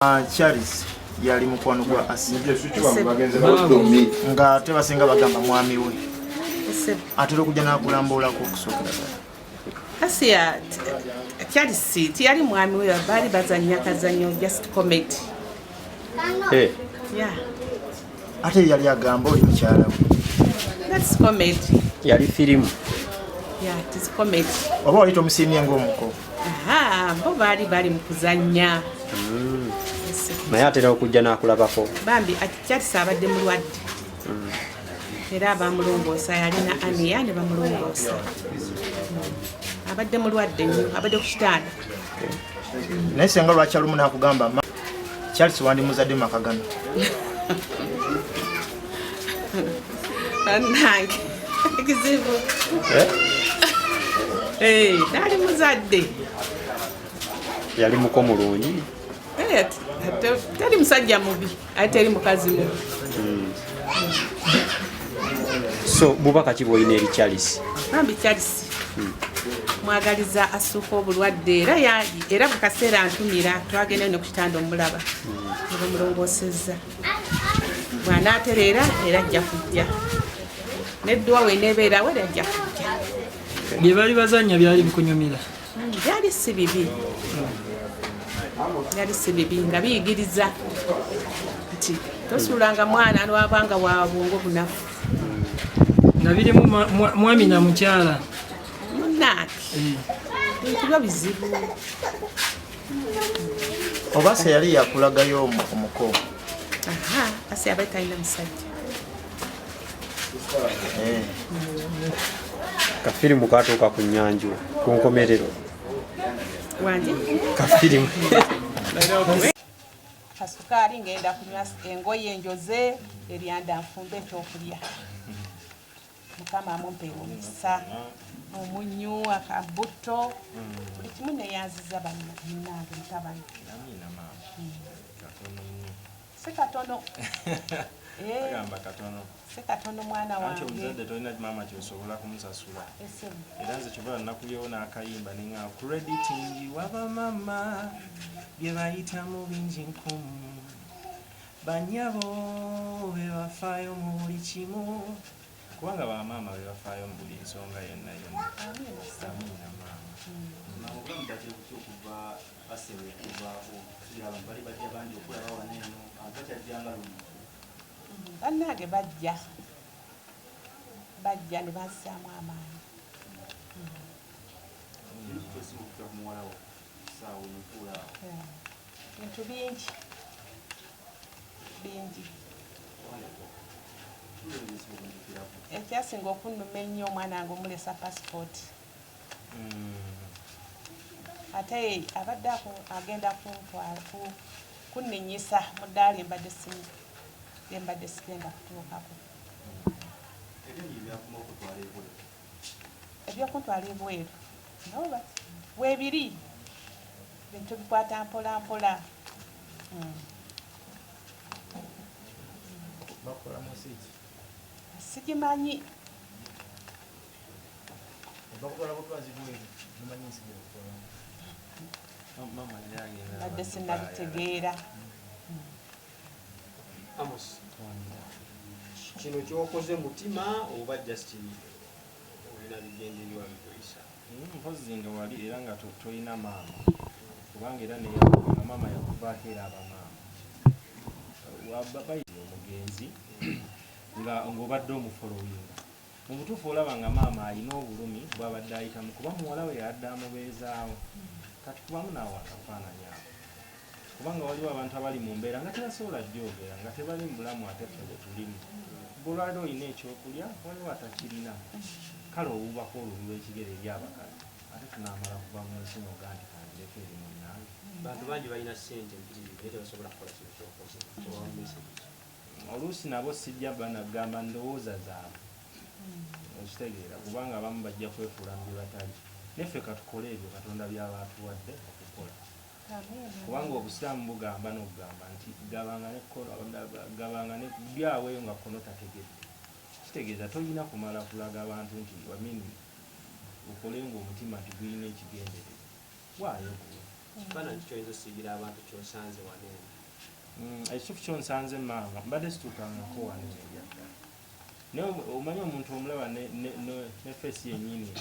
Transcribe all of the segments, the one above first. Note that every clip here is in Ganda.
Charles yali mukwano gwa Asiya nga ate basinga bagamba mwami we atera okujja n'akulambuulako okusookera ddala. Asiya Charles tiyali mwami we, baali bazannya kazannyo, just comedy. Hey. Yeah. Ate yali agamba oli mukyala we. That's comedy. Yali firimu. Yeah, it is comedy. Oba wali tomusiimye ng'omuko? Aha, bo baali bali mu kuzannya. Naye atera okujja n'akulabako. Bambi Charles abadde mulwadde. Era abamulongoosa yalina aniya ne bamulongoosa. Abadde mulwadde nnyo, abadde ku kitanda. Naye senga lwaki alumu n'akugamba Charles wandimuzadde mu maka gano? Bannange, ekizibu. Eh? Naali muzadde. Yali muko mulungi? Teri musajja mubi, ate teri mukazi mubi. So bubaka ki bw'olina eri Charles? Bambi Charles mwagaliza asuuka obulwadde, era era buli kaseera ntumira, twagenda ne ku kitanda omulaba ne bamulongoosezza. Bw'anaatereera era ajja kujja, n'edduwa weneebeerawo era ajja kujja. Bye bali bazannya byali bikunyumira? Byali si bibi, byali si bibi, nga biyigiriza nti tosuulanga mwana lwabanga wa bwongo bunafu. Nga birimu mwami na mukyala. Munnange, ebintu byo bizibu. Oba se yali yakulagayo omuko? Aha, ase yabadde talina musajja. Kafirimu katuuka ku nnyanjula ku nkomerero. Wangi? Kafirimu. Kasukaali ngenda kunywa, engoye njoze, eryanda nfumbe ekyokulya. Mukama amumpeera omukisa, omunyu, akabutto, buli kimu neyanziza bannange mutabani. Si katono. Agamba katono. Si katono mwana Anti wange. Omuzadde tolina maama kyosobola kumusasula. Era nze kyova nakubyewo n'akayimba nenga crediting waba mama bye bayitamu bingi nkumu, banyabo be bafaayo mu buli kimu, kubanga bamaama be bafaayo mu buli nsonga yonna yonna. Amiina maama. Mama, obulamu bwatera butya okuva Asewe okuvaako? Kugira abantu bali bajja bangi okulaba wano eno, abantu bakyajjanga luno? Bannange bajja, bajja ne banzizaamu amaanyi. Kintu kyosinga okutya ku muwala wo saawa enotuula awo? Bintu bingi bingi. Ekyasinga okunnuma ennyo, omwana wange omulesa passport, ate abadde agenda kuntwala kunninyisa mu ddaala embadde embadde sigenda kutuukako. Ebingi byakuma okutwala ebweru. Ebyokuntwala ebweru nabo weebiri, bintu bikwata mpola mpola. Bakola mu nsi ki? Sigimanyi. Bakutwala butwazi bweru, mumanyi nsi gyebakutwalamu? Maama yali agenda Mbadde sinnabitegeera. Amos, kino kyokoze mutima oba just olina bigendererwa bitoyisa? Mpozi nga wali era nga toyina maama, kubanga era nga maama yakuvaako, era aba maama bayi omugenzi nga ng'obadde omufollowinga. Mu butuufu olaba nga maama alina obulumi bw'abadde ayitamu, kuba muwala we yadde amubeezaawo. Kati kubamu naawe akafaananyi ako, kubanga waliwo abantu abali mu mbeera nga tebasobola gyogera, nga tebali mu bulamu ate ffe bwe tulimu. Gwe olwaliro olina ekyokulya, waliwo atakirina. Kale owuubako olubu lw'ekigere eri abakadde, ate tunaamala kuva mu nsi noga nti kanzireko eri munnange. Bantu bangi balina ssente mpitirivu naye tebasobola kukola kino kyokoze. Obawa message ki? Oluusi nabo sijja banagamba ndowooza zaabwe, okitegeera, kubanga abamu bajja kwefuula mu bye batali. Neffe katukole ebyo Katonda byaba atuwadde okukola, kubanga Obusiraamu bugamba n'okugamba nti gabanga ne gabanga ne byaweeyo nga kono tategedde. Kitegeeza tolina kumala kulaga bantu nti, I mean, okole ng'omutima nti gulina ekigendererwa. Waayo guwe. Kifaananyi ki ky'oyinza osiigira abantu ky'osanze wano eno? Ekituufu kyonsanze maama, mbadde situukangako wano eno ebyaddala, naye omanyi omuntu omulaba ne face yennyini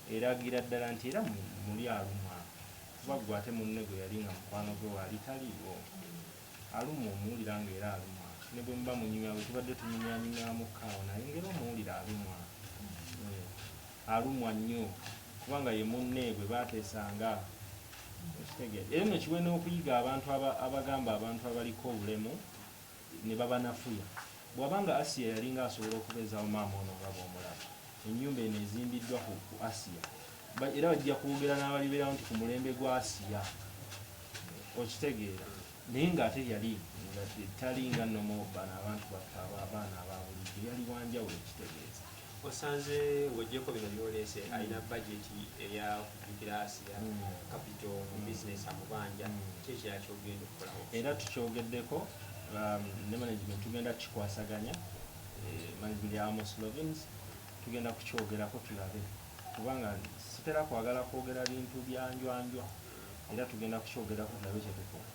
eragira ddala nti era muli alumwa, kuba gwe ate munne gwe yali nga mukwano gwe waali taliiwo. Alumwa, omuwulira nga era alumwa, ne bwe muba munyumya, bwe tubadde tunyumyanyumyamuko awo, naye ngera omuwulira alumwa. Alumwa nnyo kubanga ye munne bwe baateesanga. Okitegeera? Era nno kiwe n'okuyiga abantu abagamba abantu abaliko obulemu ne babanafuya. Bw'aba nga Asiya yalinga asobola okubeezaawo maama ono nga bw'omulaba, ennyumba eno ezimbiddwa ku Asiya, era bajja kwogera n'abalibeerawo nti ku mulembe gwa Asiya. Okitegeera? Naye ng'ate yali nga talinga nomo bano abantu baffe abaana aba bulijjo, yali wanjawulo, kitegeeza. Osanze ng'oggyeko bino by'oleese, alina bajeti eyakujjukira Asiya, capital mu bizinesi amubanja. Ki ekirala ky'ogenda okukolawo? Era tukyogeddeko ne management, tugenda kukikwasaganya, management ya Amos Lovins, tugenda kukyogerako tulabe, kubanga sitera kwagala kwogera bintu byanjwanjwa, era tugenda kukyogerako tulabe kyetukola.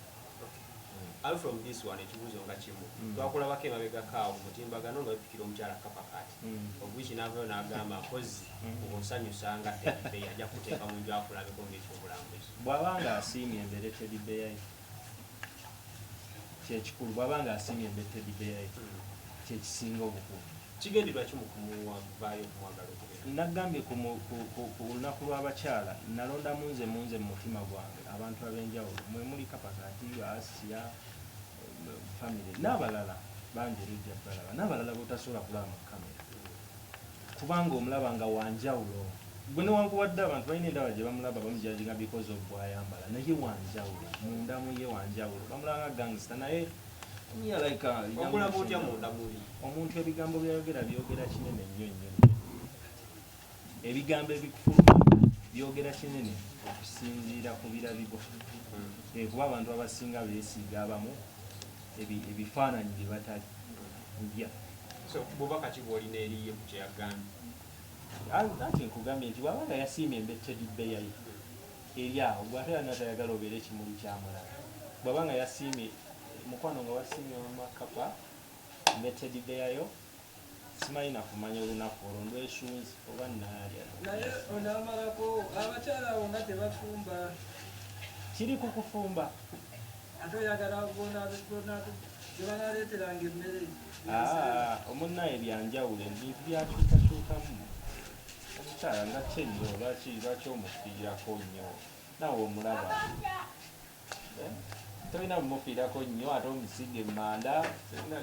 Away from this one, ekibuuzo nga kimu. Twakulabako emabegako awo ku mutimbagano nga wepikira omukyala Kapakaati, ogwiki n'avayo n'agamba mpozi ng'osanyusa nga Teddy Bear, ajja kukuteeka mu nju akulabeko ng'ekyobulambuzi. Bw'aba nga asiimye embeere teddy bear ye, kyekikulu. Bw'aba nga asiimye embeere teddy bear ye, kyekisinga obukulu. Kigendererwa ki mu kumuwavaayo okumwagala okubeera? Nagambye ku lunaku lw'abakyala nalondamu nze munze mu mutima gwange abantu ab'enjawulo, mwe muli Kapakati, Asiya, family n'abalala bangi, era ojja balaba n'abalala botasobola kulaba mu kamera, kubanga omulaba nga wanjawulo. Gwe newankubadde abantu balina endaba gye bamulaba, bamujudginga because of bw'ayambala, naye wanjawulo munda mu ye, wanjawulo. Bamulaba nga gangster, naye yeah, like, Okulaba otya munda muli? Omuntu ebigambo byayogera byogera kinene nnyo nnyo nnyo. Ebigambo ebikufuluma byogera kinene okusinziira ku birabibwa. Kuba abantu abasinga beesiiga abamu ebifaananyi bye batali ndya. So bubaka ki bw'olina eriye ku kyeyagambye? Anti nkugambye nti bw'aba nga yasiimye embe teddy bear ye eri awo, gwe ate alina tayagala obeere ekimuli kyamulala. Bw'aba nga yasiimye mukwano, nga wasiimye Mama Kapa mbe teddy bear yo, simanyi nakumanya olunaku olwo ndwesunze oba naalya. Naye onaamalako abakyala abo nga tebafumba. Kiri ku kufumba. Ate oyagala gye banaleeteranga emmere? Ah, omunnaye byanjawulo, ebintu byakyukakyukamu. Omukyala nga kyenyo, lwaki omufiirako nnyo? Naawe omulaba. Eh? Tolina mumufiirako nnyo ate omusiga emmanda,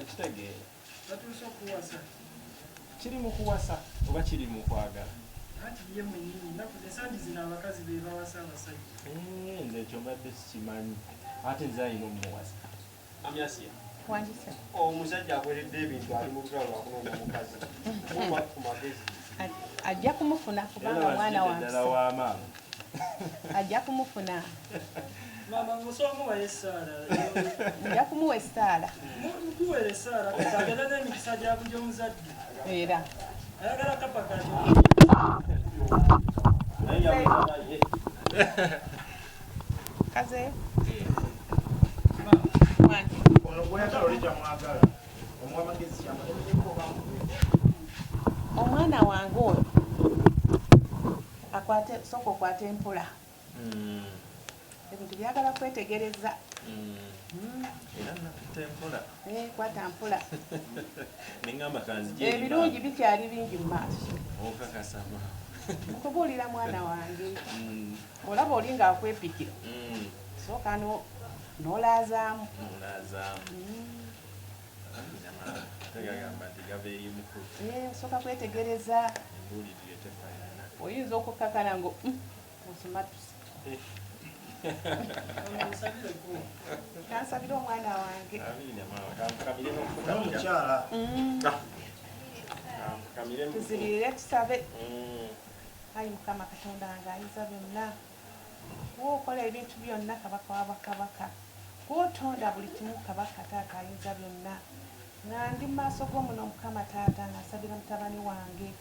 kitegeera. Batuuse okuwasa. Kiri mu kuwasa oba kiri mu kwagala? Anti ye mwennyini ennaku ensangi zino abakazi be bawasa abasajja. Eh, nze ekyo mbadde sikimanyi, ate nze alina omumuwasa. Amyasiya. Wandise. Omusajja akweredde ebintu, ali mu lutalo lwakunoonya mukazi, muwa ku magezi. Ajja kumufuna kubanga mwana wa ddala wampisa. W'amaama. Ajja kumufuna. Maama, musobola muwayo essaala. Nja kumuwa essaala. Mukuweera essaala kati agenda n'emikisa gy'omuzadde. Era Ayagala Kapakati. Naye yamunaye. Kazeeyo. Ono gweyagala oli gyamwagala, omuwa amagezi kyamulemereko oba Omwana wange oyo akwate, sooka okwate empola. Ebintu byagala kwetegereza. Era nakutte mpola. Eh, kwata mpola. Neŋŋamba kanzije. Ebirungi bikyali bingi mu maaso. Okakasa, maama? Nkubuulira, mwana wange, olaba oli ng'akwepikira, sooka n'olaazaamu. Nolaazaamu. Tegagamba nti gava eri mukulu. Eh, osooka kwetegereza. Embuulirire tefaanana. Oyinza okukakana ngo osumatuse. Musabireko. Kansabire omwana wange. Amiina, maama. Kanfukamire n'okufukamira. N'omukyala. Kanfukamire mu Tuzibirire tusabe. Ayi Mukama Katonda wange ayinza byonna, gwokola ebintu byonna, Kabaka wa bakabaka, gwotonda buli kimu, Kabaka Taata ayinza byonna, nga ndi mu maaso go muno, Mukama Taata, nga nsabira mutabani wange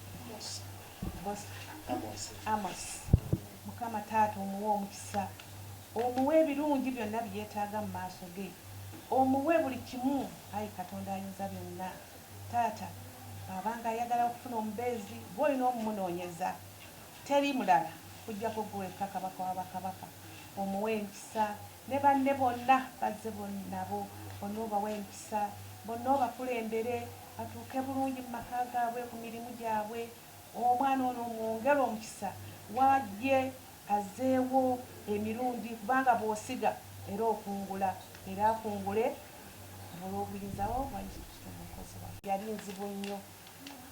Amos. Mukama Taata, omuwe omukisa. Omuwe ebirungi byonna bye yeetaaga mu maaso ge. Omuwe buli kimu, ayi Katonda ayinza byonna. Taata, bw'aba ng'ayagala okufuna omubeezi, ggwe olina omumunoonyeza. Teri mulala okuggyako ggwe wekka Kabaka wa bakabaka. Omuwe emikisa, ne banne bonna b'azze nabo, bonna obawe emikisa, bonna obakulembere batuuke bulungi mu maka gaabwe, ku mirimu gyabwe. Omwana ono omwongere omukisa, w'ajje azzeewo emirundi, kubanga bw'osiga era okungula, era akungule olw'obuyinza bwo bwa Yesu Kristo Omulokozi waffe. Yali nzibu nnyo,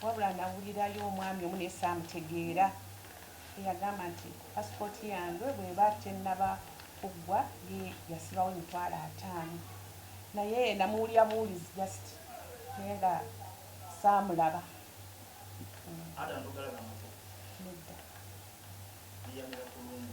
wabula nawulirayo omwami omu naye saamutegeera eyagamba nti pasipooti yange bw'eba tennaba kuggwa ye yasibawo 50,000, naye namuwulira buwulizi just, naye nga saamulaba. Ate ntogalagangako? Nedda. Yeyamira ku lumu.